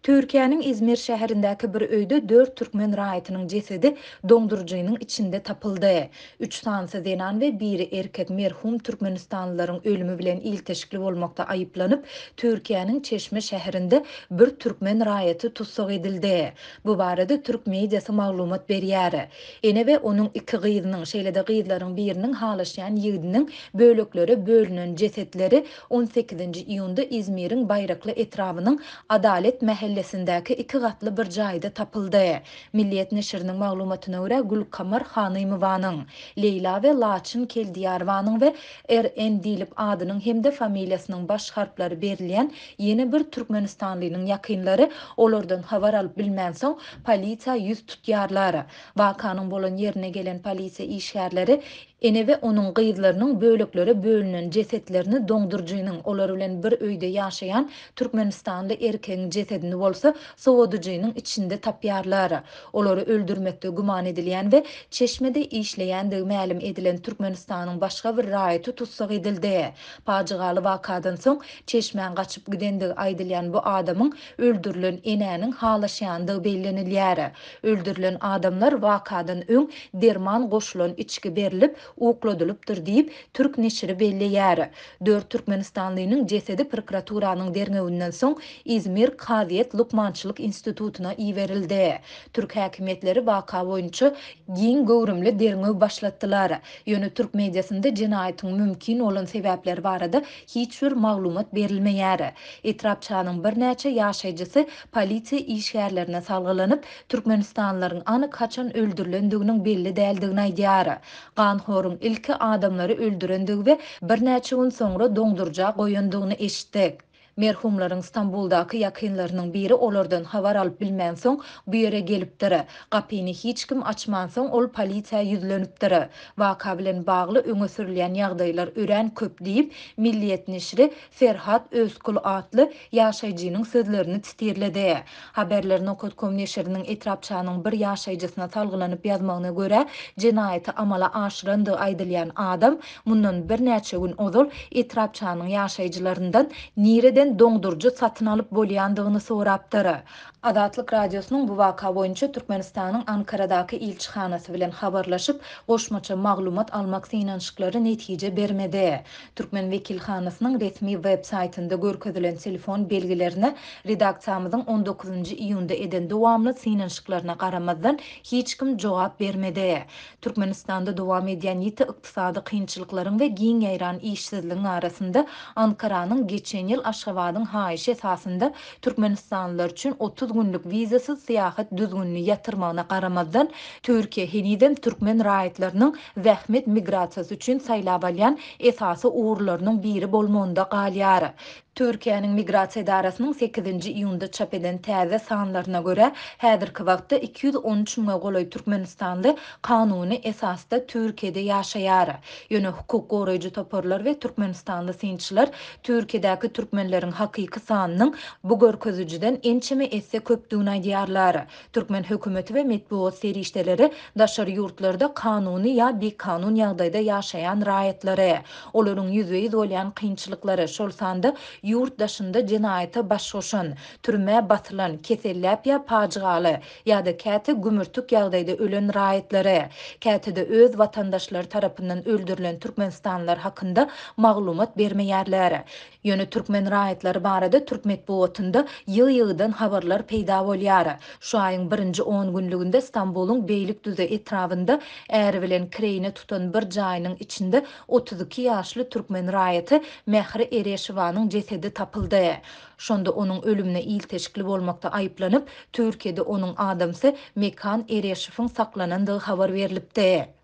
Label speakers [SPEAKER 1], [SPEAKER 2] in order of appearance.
[SPEAKER 1] Türkiýäniň Izmir şäherindäki bir öýde dört türkmen raýatynyň jesedi doňduryjynyň içinde tapyldy. Üç sanysy zenan we biri erkek merhum türkmenistanlylaryň ölümi bilen ilteşikli bolmakda aýyplanyp, Türkiýäniň Çeşme şäherinde bir türkmen raýaty tussag edildi. Bu barada türk mediasy maglumat berýär. Ene we onuň iki gyzynyň, şeýle-de gyzlaryň biriniň halaşýan ýigidiniň böleklere bölünen jesetleri On sekizinji iýunda Izmiriň Baýrakly etrabynyň Adalet mähellesindäki iki gatly bir jaýda tapyldy. Milliýet neşiriniň maglumatyna görä, Gülkamar Hanymowanyň, Leýla we Laçyn Keldiýarowanyň we RN diýlip adynyň hem-de familiýasynyň baş harplary berilýän ýene bir türkmenistanlynyň ýakynlary olardan habar alyp bilmänsoň, polisiýa ýüz tutýarlar. Wakanyň bolan ýerine gelen polisiýa işgärleri Ene we onuň gyzlarynyň böleklere bölünen jesetlerini doňduryjynyň, olar bilen bir öýde ýaşaýan türkmenistanly erkegiň jesedini bolsa sowadyjynyň içinde tapýarlar. Olary öldürmekde güman edilýän we Çeşmede işleýändigi mälim edilen Türkmenistanyň başga bir raýaty tussag edildi. Pajygaly wakadan soň Çeşmä gaçyp gidendigi aýdylýan bu adamyň öldürilen enäniň halaşýandygy bellenilýär. Öldürilen adamlar wakadan öň derman goşulan içgi berlip, ukladylypdyr diýip, türk neşiri belleýär. Dört türkmenistanlynyň jesedi prokuraturanyň derňewinden soň Izmir kazyýet lukmançylyk institutyna iberildi. Türk häkimiýetleri waka boýunça giň göwrümli derňew başlatdylar. Ýöne türk mediasynda jenaýatyň mümkin bolan sebäpleri barada hiç bir maglumat berilmeýär. Etrapçanyň birnäçe ýaşaýjysy polisiýa işgärlerine salgylanyp, türkmenistanlylaryň anyk haçan öldürilendiginiň belli däldigini aýdýar. Ganhoryň ilki adamlary öldürendigi we birnäçe gün soňra doňduryja goýandygyny eşitdik. Merhumlaryň Stambuldaky ýakynlarynyň biri olardan habar alyp bilmänsoň, bu ýere gelipdir. Gapyny hiç kim açmansoň, ol polisiýa ýüzlenipdir. Waka bilen bagly öňe sürülýän ýagdaýlar örän köp diýip, Milliýet neşiri Ferhat Özkul atly ýaşaýjynyň sözlerini sitirledi. Haberler nokat kom neşiriniň etrapçanyň bir ýaşaýjysyna salgylanyp ýazmagyna görä, jenaýaty amala aşyrandygy aýdylýan adam mundan birnäçe gün ozal etrapçanyň ýaşaýjylaryndan nireden doňduryjy satyn alyp bolýandygyny sorapdyr. Azatlyk Radiosynyň bu waka boýunça Türkmenistanyň Ankaradaky ilçihanasy bilen habarlaşyp, goşmaça maglumat almak synanyşyklary netije bermedi. Türkmen wekilhanasynyň resmi web saýtynda görkezilen telefon belgilerine redaksiýamyzyň on dokuzynjy iýunda eden dowamly synanyşyklaryna garamazdan, hiç kim jogap bermedi. Türkmenistanda dowam edýän ýiti ykdysady kynçylyklaryň we giň ýaýran işsizligiň arasynda Ankaranyň geçen ýyl Aşgabadyň haýyşy esasynda türkmenistanlylar üçin 30 günlük wizasyz syýahat düzgünini ýatyrmagyna garamazdan, Türkiýe henizem türkmen raýatlarynyň zähmet migrasiýasy üçin saýlap alýan esasy ugurlarynyň biri bolmagynda galýar. Türkiýäniň Migrasiýa edarasynyň sekizinji iýunda çap eden täze sanlaryna görä, häzirki wagtda 213 müňe golaý türkmenistanly kanuny esasda Türkiýede ýaşaýar. Ýöne hukuk goraýjy toparlar we türkmenistanly synçylar Türkiýedäki türkmenleriň hakyky sanynyň bu görkezijiden ençeme esse köpdügini aýdýarlar. Türkmen hökümeti we metbugat serişdeleri daşary ýurtlarda kanuny ýa bikanun ýagdaýda ýaşaýan raýatlary, olaryň ýüzbe-ýüz bolýan kynçylyklary, şol sanda ýurt daşynda jenaýata baş goşan, türmä basylan, keselläp ýa pajygaly ýa-da käte gümürtik ýagdaýda ölen raýatlary, käte-de öz watandaşlary tarapyndan öldürilen türkmenistanlylar hakynda maglumat bermeýärler. Ýöne türkmen raýatlary barada türk metbugatynda ýygy-ýygydan habarlar peýda bolýar. Şu aýyň birinji on günlüginde Stambulyň Beýlikdüzi etrabynda äri bilen kireýine tutan bir jaýynyň içinde 32 ýaşly türkmen raýaty Mähri Ereşowanyň jesedi tapyldy. Şonda onuň ölümine ilteşikli bolmakda aýyplanyp, Türkiýede onuň adamsy Mekan Ereşowyň saklanandygy habar berlipdi.